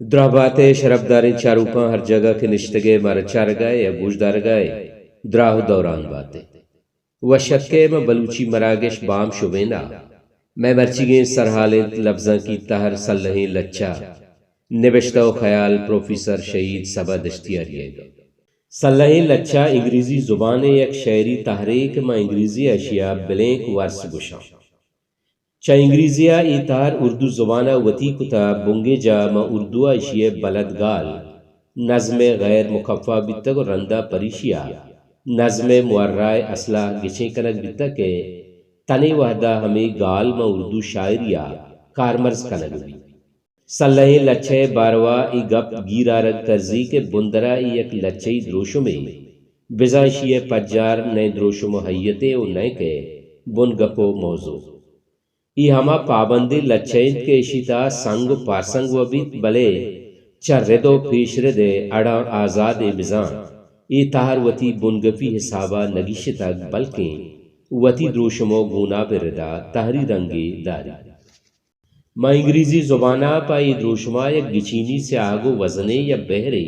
دراہ بات ئے شرپداریں چاروکاں، ہر جاگہ کہ نشتگ ئے مارا چارگ ءَ ئے یا گوشدارگ ءَ ئے، دراہ ءُ دوران بات ئے۔ وش اتک ئے ماں بلوچی مراگش بام شبین ءَ۔ مئے مرچیگیں سرحال اِنت لبزانکی تہر سلہیں لچہ، نبشتہ ءُ خیال پروفیسر شہید صبا دشتیاری ئیگ۔ سلہیں لچہ انگریزی زبان ءِ یک شعری تہرے کہ ما انگریزی ءَ اشی ءَ بلینک ورس گوشاں۔ چہ انگریزی ءَ اے تہر اردو زبان ءَ وتی کتہ، بنگیج ءَ ما اردو ءَ اشی ءِ بلد گال نظم ءِ غیر مکفا بیتگ ءُ رند ءَ پریشی ءَ نظم ءِ معرا ءِ اصل ءَ گچین کنگ بیتگ کہ تنے وہد ءَ ہمے گال ماں اردو شاعری ءَ کارمرز کنگ بیت۔ سلہیں لچہ ءِ باروا اے گپ گیر آرگ کرزی کہ بندر ءَ اے یک لچہی دروشمے، بزاں اشی ءِ پجار نئے دروشم ءُ ہیئتے ءُ نئیکہ بنگپ ءُ موضوع۔ اے ہما پابندیں لچہ اِنت کہ اشی تہا سنگ ءُ پارسنگ وَ بیت، بلے چہ رد ءُ پیشرد ءِ اڑاں آزادیں، بزاں اے تہر وتی بنگپی حساب ءَ نہ گیشتگ، بلکیں وتی دروشم ءُ گوناب ءِ رد ءَ تہری رنگے داریت۔ ماں انگریزی زبان ءَ پہ اے دروشم ءَ یک گچینی سیاہگ ءُ وزنے یا بہرے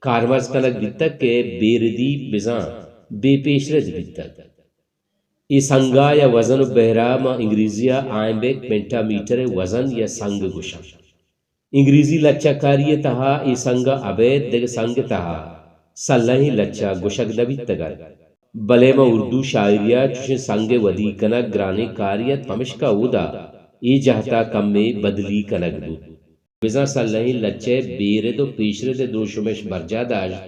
کارمرز کنگ بیتگ کہ بے ردی بزاں بے پیشرد بیتگ۔ اے سنگ ءَ یا وزن ءُ بہر ءَ ماں انگریزی ءَ آئمبک پینٹامیٹر ءِ وزن یا سنگ گوشاں۔ انگریزی لچہ کاری ءِ تہا اے سنگ ءَ ابید دگہ سنگ ءِ تہا سلہیں لچہ گوشگ نہ بیتگ اَت، بلے ماں اردو شاعری ءَ چوشیں سنگ ءِ ودی کنگ گرانیں کارے اَت، پمشکا اودا اے جہت ءَ کمے بدلی کنگ بوت۔ بزاں سلہیں لچہ ءِ بے رد ءُ پیشرد ءِ دروشم اِش برجاہ داشت،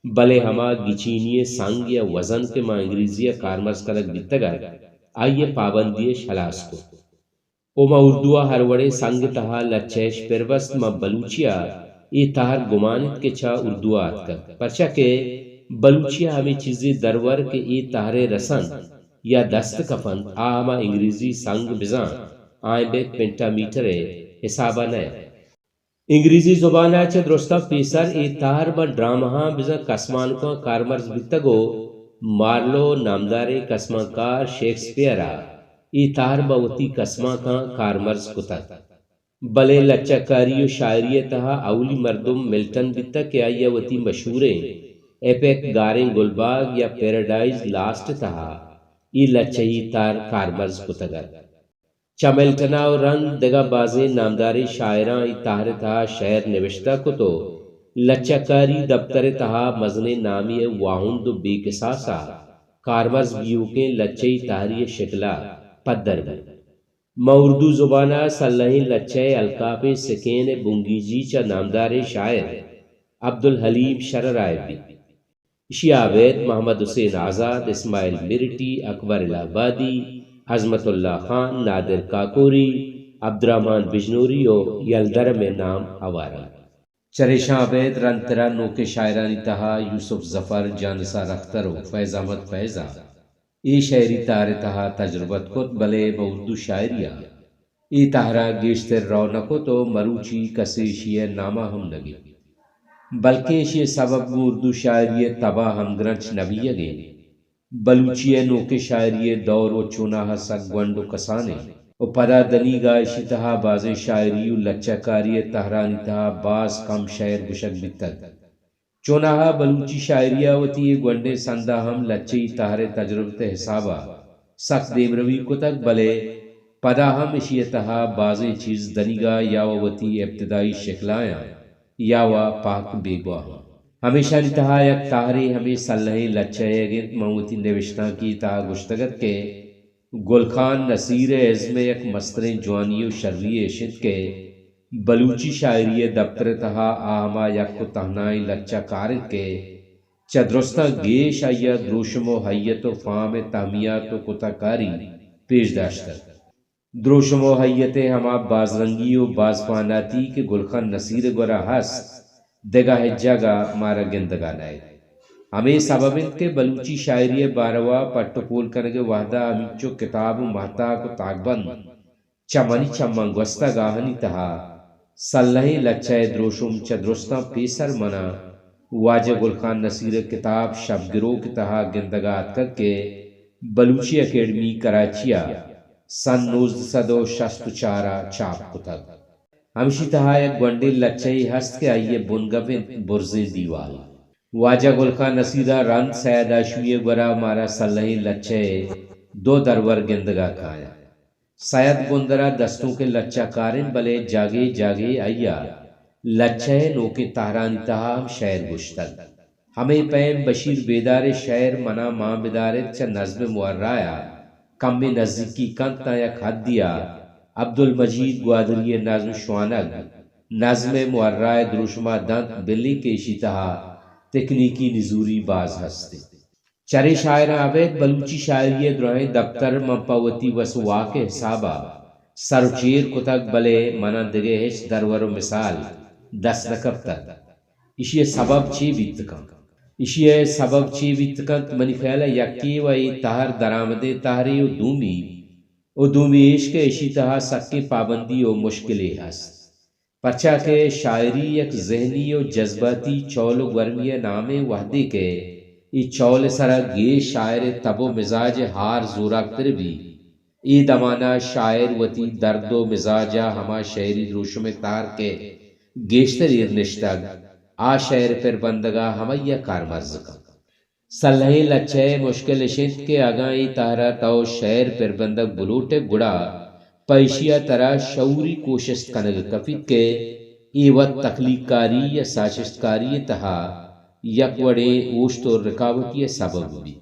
بلے ہما گچینی ءِ سنگ یا وزن کہ ماں انگریزی ءَ کارمرز کنگ بیتگ اَت، آئی ءِ پابندی اِش ہلاس کت۔ ءُ ماں اردو ءَ ہر وڑیں سنگ ءِ تہا لچہ اِش پر بست، ماں بلوچی ءَ اے تہر گمان اِنت کہ چہ اردو ءَ اتکگ، پرچا کہ بلوچی ءَ ہمے چیزے درور کہ اے تہر ءِ رس اَنت یا دست کپ اَنت، آ ہما انگریزی سنگ بزاں آئمبک پینٹامیٹر ءِ حساب ءَ نہ اَت۔ انگریزی زبان ءَ چہ درستاں پیسر اے تہر ماں ڈرامہاں بزاں کسمانکاں کارمرز بیتگ ءُ مارلو نامداریں کسمانکار شیکسپیئر ءَ اے تہر ماں وتی کسمانکاں کارمرز کتگ۔ بلے لچہ کاری ءُ شاعری ءِ تہا اولی مردم ملٹن بیتگ کہ آئی ءَ وتی مشہوریں ایپک گاریں گلباگ یا پیراڈائز لاسٹ ءِ تہا اے لچہی تہر کارمرز کتگ اَت۔ چہ ملٹن ءَ ءُ رند دگہ بازیں نامداریں شاعراں اے تہر ءِ تہا شئیر نبشتہ کت ءُ لچہ کاری دپتر ءِ تہا مزنیں نامے ءِ واہند ءُ بے کساس ءَ کارمرز بیوکیں لچہی تہرے ءِ شکل ءَ پدر بوت۔ ماں اردو زبان ءَ سلہیں لچہ ءِ الکاپیں سکین ءِ بنگیجی چہ نامداریں شاعر عبدالحلیم شرر ءَ بیت۔ ایشی ءَ ابید محمد حسین آزاد، اسماعیل مرٹی، اکبر الہ آبادی، عظمت اللہ خان، نادر کاکوری، عبدالرحمن بجنوری ءُ یلدرم ءِ نام ہوار اَنت۔ چریشاں ابید رندتر ءَ نوکیں شاعرانی تہا یوسف ظفر، جانثار اختر ءُ فیض احمد فیض ءَ اے شعری تہر ءِ تہا تجربت کت، بلے ماں اردو شاعری ءَ اے تہر ءَ گیشتر رو نہ کت ءُ مروچی کسے ایشی ءِ نام ءَ ہم نہ گیپت۔ بلکیں ایشی ءِ سبب گوں اردو شاعری ءِ تب ءَ ہمگرنچ نہ بیگ ءَ اِنت۔ بلوچی ءِ نوکیں شاعری ءِ دور ءُ چوناہا سک گونڈ ءُ کسانیں ءُ پدا دنیگا ایشی تہا بازیں شاعری ءُ لچہ کاری ءِ تہرانی تہا باز کم شعر گوشگ بیتگ۔ چوناہا بلوچی شاعری ءَ وتی اے گونڈیں سندا ہم لچہی تہر ءِ تجربت ءِ حساب ءَ سک دیمروی کتگ، بلے پدا ہم ایشی ءِ تہا بازیں چیز دنیگا یا وتی ابتدائی شکلایاں یا وا پہک بیگواہ اَنت۔ ہمیشانی تہا یک تہرے ہمے سلہیں لچہ ئیگ اِنت۔ من وتی نبشتانکے ءِ تہا گوشتگ اَت کہ گل خان نصیر ءِ ازم ءِ یک مستریں جوانی ءُ شری ایش اِنت کہ بلوچی شاعری ءِ دپتر ءِ تہا آ ہما یک ءُ تہنائیں لچہ کار اِنت کہ چہ درستاں گیش آئی ءَ دروشم ءُ ہیئت ءُ فام ءِ تہمیات ءُ کتہ کاری پیش داشتگ۔ دروشم ءُ ہیئت ءِ ہما بازرنگی ءُ بازپہناتی کہ گل خان نصیر ءِ گورا ہست، دگہ ہچ جاگہ مارا گندگ ءَ نئیت۔ ہمے سبب اِنت کہ بلوچی شاعری ءِ باروا پٹ ءُ پول کنگ ءِ وہد ءَ ہمینچو کتاب ءُ ماہتاک ءُ تاکبند چہ منی چماں گوستگ، آہانی تہا سلہیں لچہ ءِ دروشم چہ درستاں پیسر من ءَ واجہ گل خان نصیر ءِ کتاب شپ گروک ءِ تہا گندگ ءَ اتکگ کہ بلوچی اکیڈمی کراچی ءَ سن نوزدہ سد ءُ شست ءُ چار ءَ چاپ کتگ۔ ہمشی تہا یک گونڈیں لچہ یے ہست کہ آئی ءِ بنگپ انت برزیں دیوال۔ واجہ گل خان نصیر ءَ رند سید ہاشمی ءِ گورا مارا سلہیں لچہ ءِ دو درور گندگ ءَ کایاں۔ سید بندر ءَ دستونکیں لچہ کار انت، بلے جاگہے جاگہے آئی ءَ لچہ ءِ نوکیں تہرانی تہا ہم شئیر گوشتگ۔ ہمے پیم بشیر بیدار ءِ شئیر منا مان بدار ایت چہ نظم معری ءَ کمے نزیکی کنت تاں یک حدے ءَ عبدالمجید گوادری ءِ نظم شوانگ نظم معری ءِ دروشم ءَ دنت، بلے کہ ایشی تہا تکنیکی نزوری باز ہست انت۔ چرے شاعراں ابید بلوچی شاعری ءِ دراہیں دپتر من پہ وتی وس ءُ واک ءِ حساب ءَ سر ءُ چیر کتگ، بلے من ءَ دگہ ہچ درور ءُ مثال دست نہ کپتگ۔ ایشی ءِ سبب چے بیت کنت؟ ایشی ءِ سبب چے بیت کنت؟ منی خیال ءَ یکے وَ اے تہر درآمدیں تہرے ءُ دومی، ءُ دومی ایش کہ ایشی تہا سکیں پابندی ءُ مشکلے ہست۔ پرچا کہ شاعری یک ذہنی ءُ جذباتی چول ءُ گورمے ءِ نامے، وہدے کہ اے چول ءِ سرا گیش شاعر ءِ تب ءُ مزاج ءِ ہار زوراکتر بی، اے دمان ءَ شاعر وتی درد ءُ مزاج ءَ ہما شعری دروشم ءِ تہر کہ گیشتر ایر نشتگ، آ شعر ءِ پربندگ ءَ ہمائی ءَ کارمرز کنت۔ سلہیں لچہ ءِ مشکل اش انت کہ اگاں اے تہر ءَ تو شعر پربندگ بلوٹ ئے، گڑا پہ ایشی ءَ ترا شعوری کوشست کنگ کپیت کہ اے وت تخلیق کاری یا ساچشتکاری ءِ تہا یک وڑیں اوشت ءُ رکاوٹی ءِ سبب بیت۔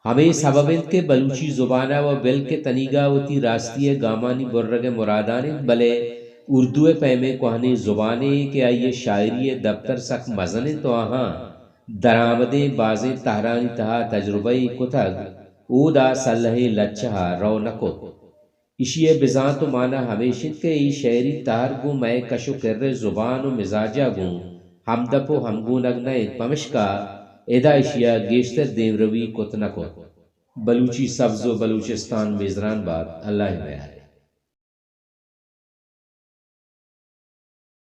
ہمے سبب انت کہ بلوچی زبان ءَ وَ بلکہ تنیگا وتی راستی ءِ گامانی برگ ءِ مرادان انت، بلے اردو ءِ پیمیں کوہنیں زبانے کہ آئی ءِ شاعری ءِ دپتر سک مزن انت ءُ آہاں درآمدیں بازیں تہرانی تہا تجربہ یے کتگ، اودا سلہیں لچہ ءَ رو نہ کت۔ ایشی ءِ بزانت ءُ مانا ہمیش انت کہ اے شعری تہر گوں مئے کش ءُ کر ءِ زبان ءُ مزاج ءَ گوں ہمدپ ءُ ہمگونگ نہ انت، پمشکا ادا ایشی ءَ گیشتر دیمروی کت نہ کت۔ بلوچی سبز ءُ بلوچستان میزران بات، اللہ ءِ میار ءَ۔